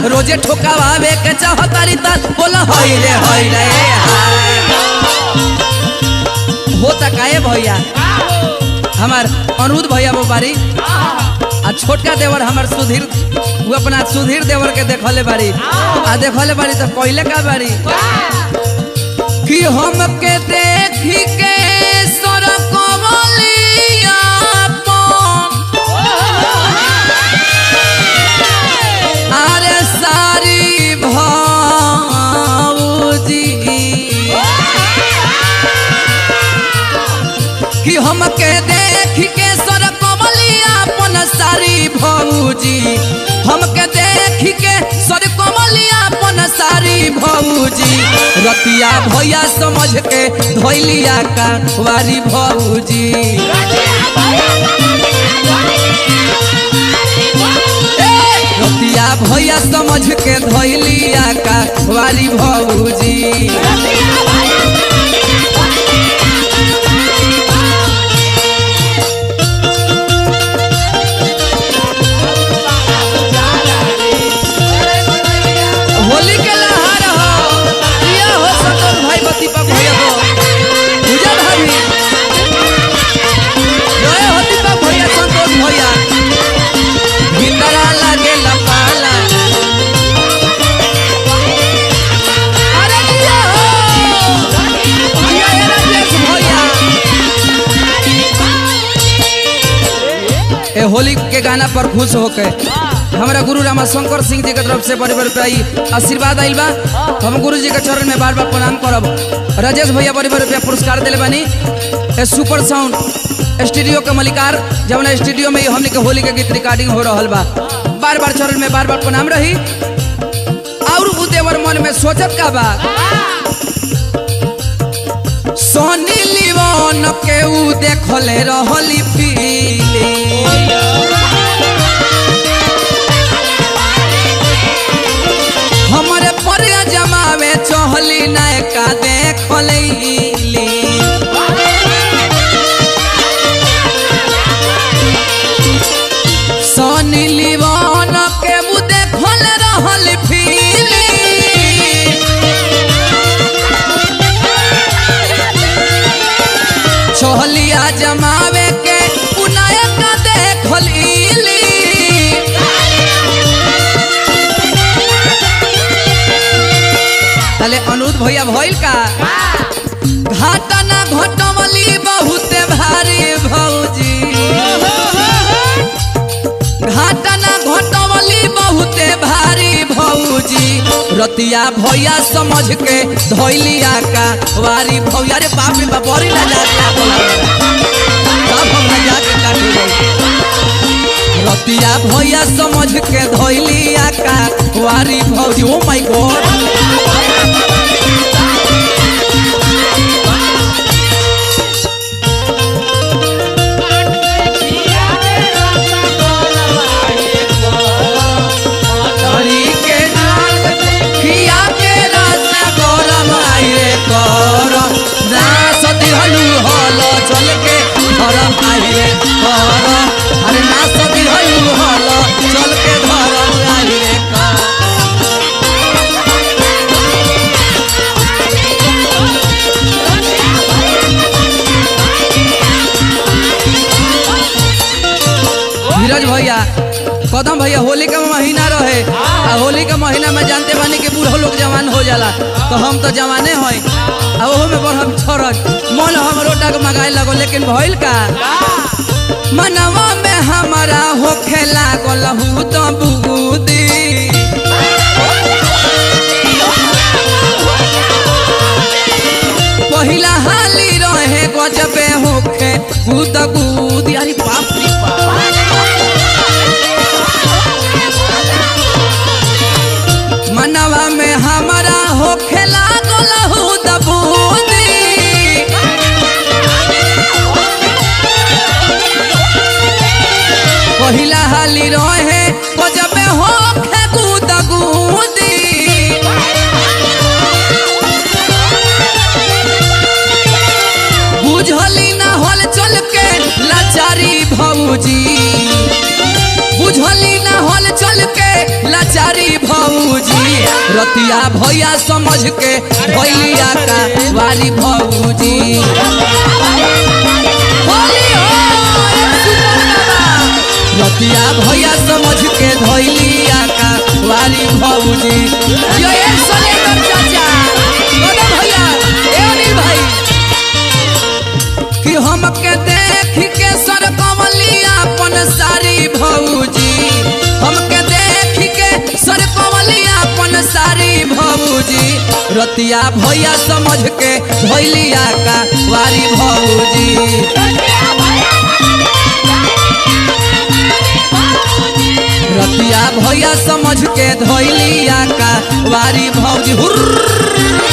रोजे ठोकावे के चाहतारी ताल। बोला हई रे हई रे होता काहे भैया? हमार अनुरुद्ध भैया बारी आ छोटका देवर हमार सुधीर, वो अपना सुधीर देवर के देखले बारी आ देखले बारी तो पहले का बारी कि हमके देखी के सरकवलिया अरे सारी भौजी कि हमके देखी के सरकवलिया अपन सारी भौजी, हमके देखी के सरकवलिया अपन सारी भौजी, रतिया भैया समझ के धोइलिया का वारी भौजी। रतिया भैया समझ के धोइलिया का वारी भौजी। होली के लहार हो ये हो संतोष भाई बत्ती पर भैया हो पूजा भाभी जय हो दीपक भैया संतोष भैया भीतरा लागे लपाला। अरे जिया हो जिया हे राजेश भैया। ए होली के गाना पर खुश होके हमारा गुरु रामाशंकर सिंह जी के तरफ से बड़े बड़े रुपया आशीर्वाद आइल बा। हम गुरु जी के चरण में बार बार प्रणाम करब। राजेश भैया बड़े बड़े रुपया पुरस्कार दिले बानी। ए सुपर साउंड स्टूडियो के मलिकार जवन स्टूडियो में हमने के होली के गीत रिकॉर्डिंग हो रहा बा, बार बार चरण में बार बार प्रणाम रही। और उ देवर मन में सोचत का बा, सोनी लिवन के उ देखले रहली पीली, हमरे पर जमावे चहली नायका देखली। सोनी लिवन के उ देखल रहल पीली, चहलिया जमावे के उ नायका देखली। तले अनुरुद्ध भैया भइल का घाटा ना घटवली बहुत भारी भौजी, घाटा ना घटवली बहुत भारी भौजी, रतिया भैया समझ के धोइलिया का वारी भौजी। अरे बाप रे बाप बड़ी लजा के काट गई। रतिया भैया समझ के धोइलिया का वारी भौजी। ओ my God. हरी के नाथ खिया के रस गरम आइरे कर नास दिहलु हल चल के धरम आइरे कर, अरे नास दिहलु हल चल के धरम आइरे कर। धीरज भैया कदम भैया होली के महीना रहे आ होली के महीना में जानते बानी कि बूढ़ो लोग जवान हो जाला, तो हम तो जवाने हैं आ ओहो में बड़ हम छोड़क मन हमरो डगमगाए लगो, लेकिन भइल का मनवा में हमारा होखे लागल हूँ तो बूदी, पहिला हाली रहे गजबे होखे गुद गुदी। अरे बाप रे बाप। मनवा में हमारा होखे लागल हूँ दबूदी, पहिला हाली रहे गजबे होखे गुद गुदी, बुझली ना होल चल के लाचारी भौजी, बुझली ना होल चल के लाचारी भौजी, रतिया भैया समझ के भैलिया का वारी भौजी। होली हो, ए सुपर बाबा। रतिया भैया समझ के धैलिया का वारी भौजी। यो ए सलेंदर चाचा, कदम भैया, ए अनिल भाई, कि हमके देख के सर कमलिया अपन सारी भौजी। हमके देख के सर कमलिया अपन सारी भौजी। रतिया भैया समझ के भैलिया का वारी भौजी। रतिया भैया समझ के धैलिया का वारी भौजी। हुर्र।